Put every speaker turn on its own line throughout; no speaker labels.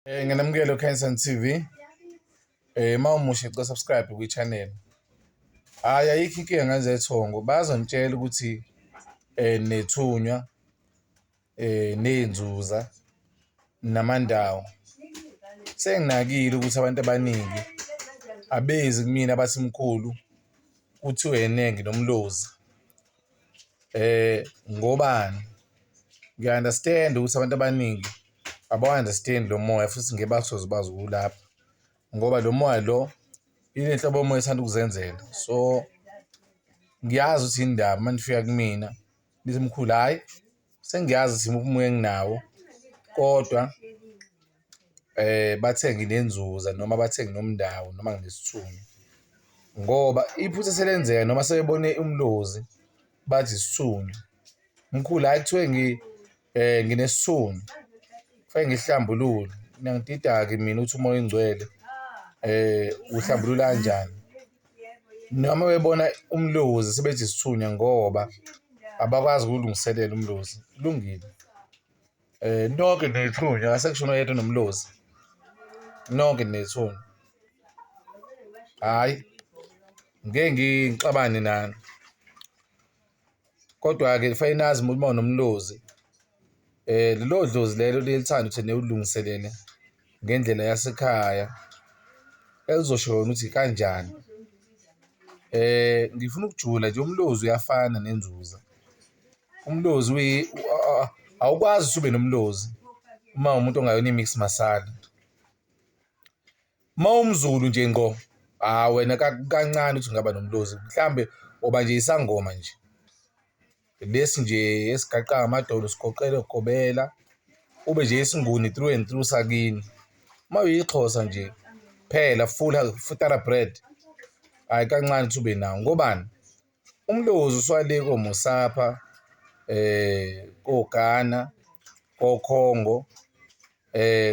Nginamukela Khanyisani TV. Uma umusha cela subscribe kwi-channel. Hhayi, ayikho inkinga ngezethongo, bazonitshela ukuthi nethunywa ney'nzuza namandawo. Senginakile ukuthi abantu abaningi abezi kumina bathi mkhulu kuthiwe ene nginomlozi. Ngobani? Ngiya-understand ukuthi abantu abaningi abawu-understand lo moya futhi ngeke basoze bazi ukulapha ngoba lo moya lo ile nhlobo yomoya ethanda ukuzenzela. So ngiyazi ukuthi yini ndaba uma nifika kumina nithi mkhulu, hhayi, sengiyazi ukuthi imuphi umoya enginawo, kodwa bathe nginenzuza noma bathe nginomndawo noma nginesithunywa, ngoba iphutha selenzeka noma sebebone umlozi bathi isithunywa. Mkhulu, hhayi, kuthiwe nginesithunywa, kufanele ngihlambulule. Niyangidida-ke mina ukuthi umoya oyingcwele uhlambulula kanjani. Noma bebona umlozi sebethi isithunywa ngoba abakwazi ukulungiselela umlozi. Kulungile. Nonke nithunywa, asekusho noyedwa onomlozi. Nonke nithunywa. Hhayi, ngeke ngixabane nani. Kodwa-ke kufanele nazi uma unomlozi, lelo dlozi lelo liyelithanda ukuthi niwulungiselele ngendlela yasekhaya elizosho yona ukuthi kanjani. Ngifuna ukujula nje, umlozi uyafana nenzuza. Umlozi awukwazi ukuthi ube nomlozi uma uwumuntu ongayona i-mix masala. Uma uwumZulu nje ngqo, hha, wena kancane ukuthi ungaba nomlozi, mhlambe uba nje isangoma nje. Lesi nje esigaqa ngamadolo sigoqele gobela, ube nje isiNguni through and through sakini. Uma uyiXhosa nje phela full thoroughbred, hhayi, kancane ukuthi ube nawo. Ngobani? Umlozi usuka le koMosapha, koGhana, koCongo,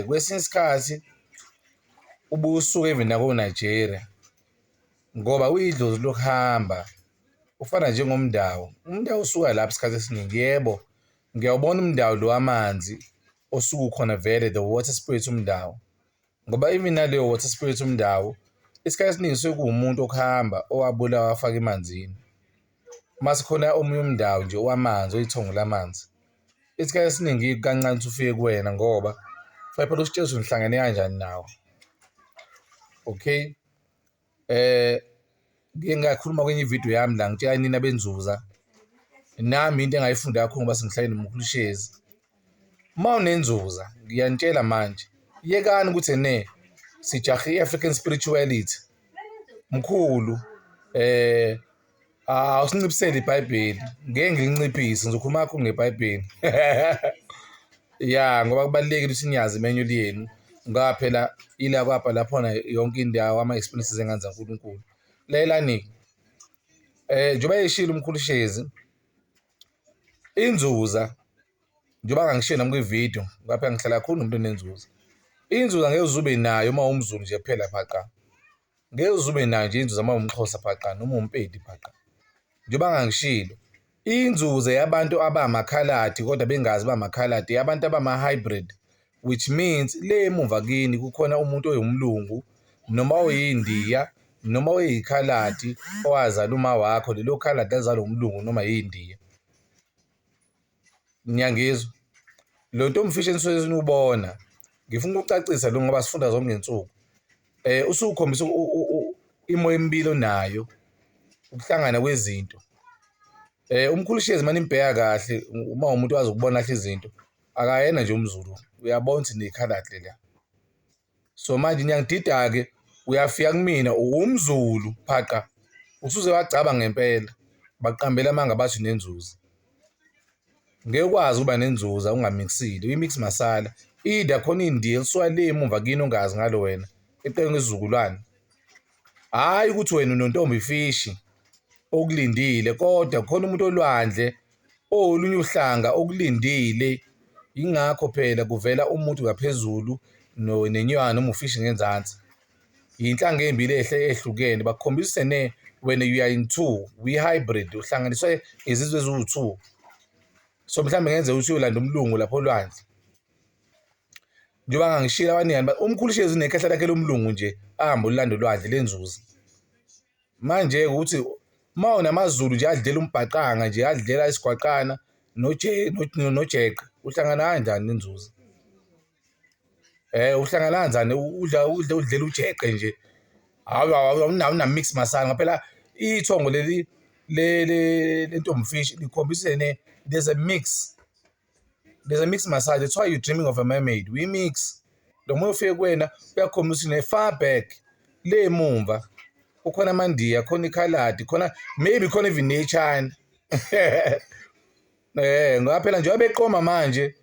kwesinye isikhathi ubuye usuke even nako-Nigeria ngoba uyidlozi lokuhamba, ufana njengomndawo. Umndawo usuka lapho isikhathi esiningi, yebo, ngiyawubona umndawo lo wamanzi osuke ukhona vele, the water spirit umndawo, ngoba even naleyo water spirit umndawo isikhathi esiningi kusuke kuwumuntu okuhamba owabulawa wafakwa emanzini. Mase khona omunye umndawo nje owamanzi, oyithongo lamanzi. Isikhathi esiningi kancane ukuthi ufike kuwena ngoba kufanele phela usitshele ukuthi nihlangene kanjani nawo. Okay, ngike ngakhuluma kwenye ividiyo yami la ngitshela nina benzuza, nami into engayifunda kakhulu ngoba sengihlale noMkhulu Shezi. Uma unenzuza, ngiyanitshela manje, yekani ukuthi ene sijahe i-African spirituality. Mkhulu, awusinciphisele iBhayibheli, ngeke ngilinciphise, ngizokhuluma kakhulu ngeBhayibheli. Ya, ngoba kubalulekile ukuthi niyazi i-manual yenu ngoba phela ila kwabhala khona yonke indawo ama-experiences engane zaNkulunkulu. Lalelani-ke, njengoba eshilo uMkhulu Shezi, inzuza njengoba ngangishiyo nami kwividiyo ngoba phela ngihlala kakhulu nomuntu onenzuza. Inzuza ngeke uze ube nayo uma uwumZulu nje kuphela phaqa. Ngeke uze ube nayo nje inzuza uma uwumXhosa phaqa noma uwumPedi phaqa. Njengoba ngangishilo, inzuza yabantu abamakhaladi kodwa bengazi bamakhaladi, abantu abama-hybrid, which means le emuva kini kukhona umuntu oyumlungu noma oyindiya noma oyikhaladi owazala uma wakho, lelo khaladi lazalwa umlungu noma yindiya. Niyangizwa? Lo nto omfisha enisuke niwubona, ngifuna ukucacisa lo ngoba sifunda zonke ngey'nsuku. Usukhombisa imo emibili onayo, ukuhlangana kwezinto. UMkhulu Shezi uma nimbheka kahle, uma uwumuntu owazi ukubona kahle izinto, akayena nje umZulu, uyabona ukuthi nikhaladi leliya. So manje niyangidida-ke, uyafika kumina uwumZulu phaqa, usuze wagcaba ngempela, baqambela amanga bathi unenzuza. Ngeke ukwazi ukuba nenzuza ungamixile, uyi-mix masala. Either khona indiya elisuka le emuva kini ongazi ngalo wena, eqeke ngesizukulwane. Hhayi ukuthi wena unontombi fishi okulindile, kodwa khona umuntu olwandle owolunye uhlanga okulindile. Yingakho phela kuvela umuntu ngaphezulu nenywana noma ufishi ngenzansi. Iy'nhlanga ey'mbili ey'hlukene bakukhombisa ene wena you are in two, uyi-hybrid, uhlanganiswe izizwe eziwu-two. So mhlawumbe kungenzeka ukuthi uyolanda umlungu lapho olwandle. Njengoba ngangishilo abaningi umkhulu Shezi unekhehla lakhe lomlungu nje ahambe ulanda ulwandle lenzuza. Manje-ke ukuthi uma unamaZulu nje adlela umbhaqanga nje adlela isigwaqana nojeqe uhlangana kanjani nenzuza? Uhlangana kanjani udla udla udlela ujeqe nje hawu awuna-mix masala ngoba phela ithongo leli lentombi fish likhombisa ene there's a mix. There's a mix massage. That's why you're dreaming of a mermaid. We mix. Lo moya ufike kuwena uyakhombisa ukuthi ne-far back le emumva kukhona amandiya, khona ikhaladi, khona maybe khona even ne-China. Ngoba phela njengoba beqoma manje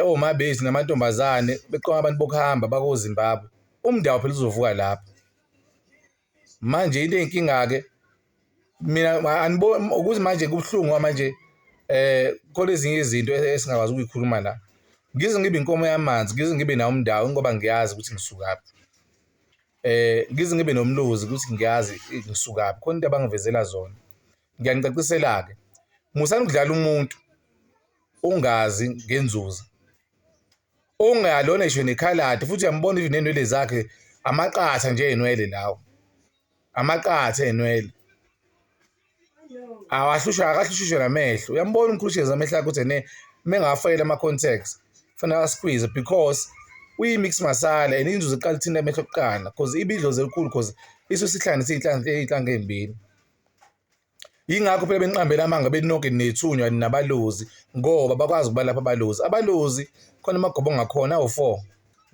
omabezi namantombazane beqoma abantu bokuhamba bakoZimbabwe, umndawo phela uzovuka lapho. Manje into eyinkinga-ke mina aniboni ukuthi manje kubuhlungu ngoba manje khona ezinye izinto esingakwazi ukuyikhuluma la. Ngize ngibe inkomo yamanzi, ngize ngibe nawo umndawo ngoba ngiyazi ukuthi ngisukaphi. Ngize ngibe nomlozi ukuthi ngiyazi ngisukaphi, khona into abangivezela zona. Ngiyanicacisela-ke, musani ukudlala umuntu ungazi ngenzuza. Ungalona ngisho nekhaladi futhi uyambona even ney'nwele zakhe amaqatha nje ey'nwele lawo, amaqatha ey'nwele. Awahlushwa akahlushwa namehlo, uyambona umkhulu Shezi amehlo akhe ukuthi ene uma engawafakela ama-contacts kufanele awa-squeeze because uyi-mix masala and inzuzo iqala ithinta amehlo kuqala cause ibidlozi elikhulu cause isuke isihlanganise iy'nhlanga ey'mbili. Yingakho phela beniqambela amanga bethi nonke nithunywa nabalozi ngoba bakwazi ukubalapha abalozi. Abalozi khona amagobongo akhona awu-four,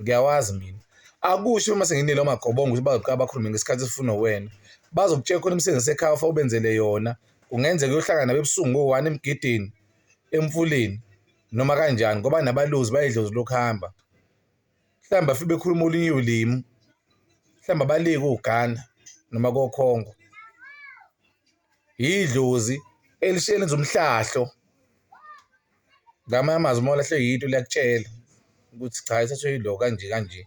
ngiyawazi mina. Akusho uma senginike lawo magobongo ukuthi bazoqala bakhulume ngesikhathi esifunwa uwena. Bazokutshela khona imisebenzi yasekhaya ofanele ubenzele yona. Kungenzeka uyohlangana nabo ebusuku ngo-one emgidini, emfuleni noma kanjani ngoba nabalozi bayidlozi lokuhamba. Mhlawumbe bafike bekhuluma olunye ulimi, mhlawumbe abaliki koGhana noma koCongo. Yidlozi elenza umhlahlo. Ngamanye amazwi uma ulahlwe yinto liyakutshela ukuthi cha ithathwe yilo kanje kanje.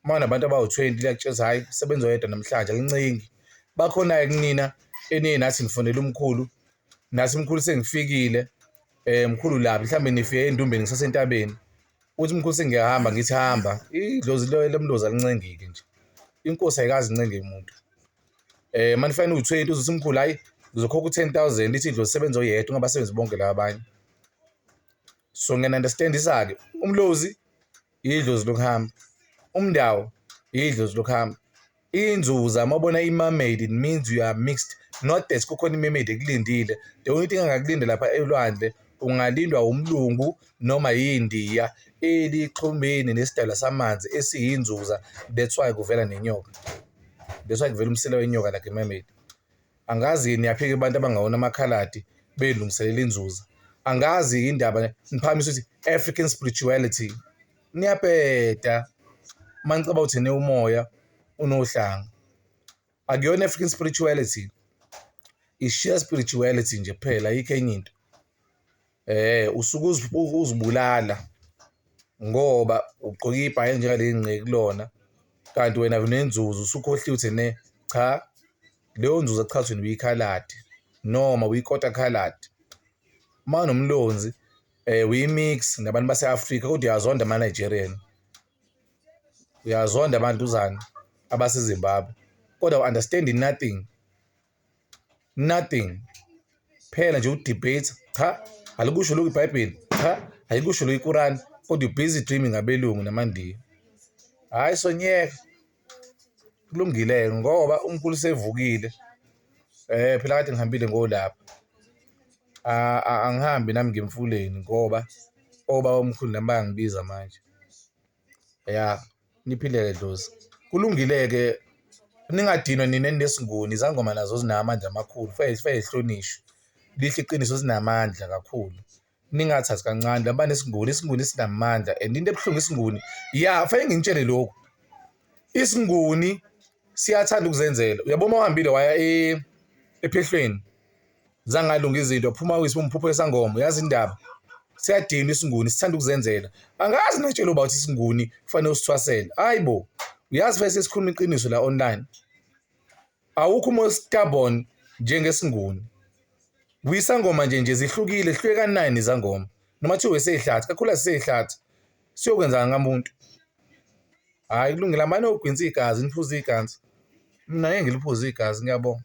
Uma unabantu abawu-20 liyakutshela ukuthi hhayi sebenza oyedwa namhlanje alincengi. Bakhona-ke kunina eniye nathi nifonela umkhulu, nathi mkhulu sengifikile mkhulu laphi mhlawumbe nifike endumbeni ngisasentabeni. Uthi mkhulu sengiyahamba ngithi hamba idlozi lomlozi alincengeki nje inkosi ayikaze incenge umuntu manifane uwu-20 uzothi mkhulu hhayi ngizokhokha u-10,000 lithi idlozi sebenza oyedwa ungabasebenzi bonke laba abanye. So ngiyani-understand-isa-ke umlozi idlozi lokuhamba, umndawo idlozi lokuhamba. Inzuza uma ubona i-mermaid it means you are mixed not that kukhona i-mermaid ekulindile. The only thing engakulinda lapha elwandle ungalindwa umlungu noma yindiya elixhumene nesidalwa samanzi esiyinzuza that's why kuvela nenyoka. That's why kuvela umsila wenyoka like i-mermaid. Angazi niyaphika abantu abangawona amakhaladi belungiselela inzuza. Angazi indaba niphakamisa ukuthi African spirituality. Niyabheda uma nicabanga ukuthi umoya unohlanga. Akuyona African spirituality. I-sheer spirituality nje kuphela ayikho enye into. Usuke uzibulala ngoba ugqoke ibhayi njengaleli ngqe kulona kanti wena unenzuzo usukhohliwe ukuthi ene cha leyo nzuzo cha wena uyikhaladi noma uyikota khaladi. Uma unomlonzi uyi-mix nabantu base-Afrika kodwa uyazonda ama-Nigerian, uyazonda abantuzana abaseZimbabwe kodwa awu-understand nothing. Nothing. Phela nje u-debate cha alikusho lokhu iBhayibheli cha ayikusho lokhu iQuran kodwa you busy dreaming ngabelungu namandiya. Hhayi sonyeka kulungile ngoba umkhulu usevukile phela kade ngihambile ngolapha angihambi nami ngemfuleni ngoba obaba omkhulu nami bayangibiza manje. Ya, niphile-ke dlozi. Kulungile-ke ningadinwa nina eninesinguni, izangoma nazo zinamandla amakhulu, fanele zihlonishwe. Lihle iqiniso zinamandla kakhulu. Ningathathi kancane laba banesinguni, isinguni sinamandla and into ebuhlungu isinguni, ya fanele nginitshele lokhu. Isinguni siyathanda ukuzenzela. Uyabo uma uhambile waya ephehlweni zangalunga izinto phuma umphupho wesangoma uyazi indaba siyadinwa isinguni sithanda ukuzenzela angazi natshela uba ukuthi isinguni kufanele usithwasele hayi bo uyazi fanele sesikhuluma iqiniso la online awukho umoya stubborn njengesinguni kuyisangoma nje nje zihlukile hluke ka-9 izangoma noma kuthiwe seyihlathi kakhulu asiseyihlathi siyokwenza ngamuntu. Hhayi kulungile, hambani niyogwinsa igazi, niphuze igazi. Mina ngeke ngiliphuze igazi, ngiyabonga.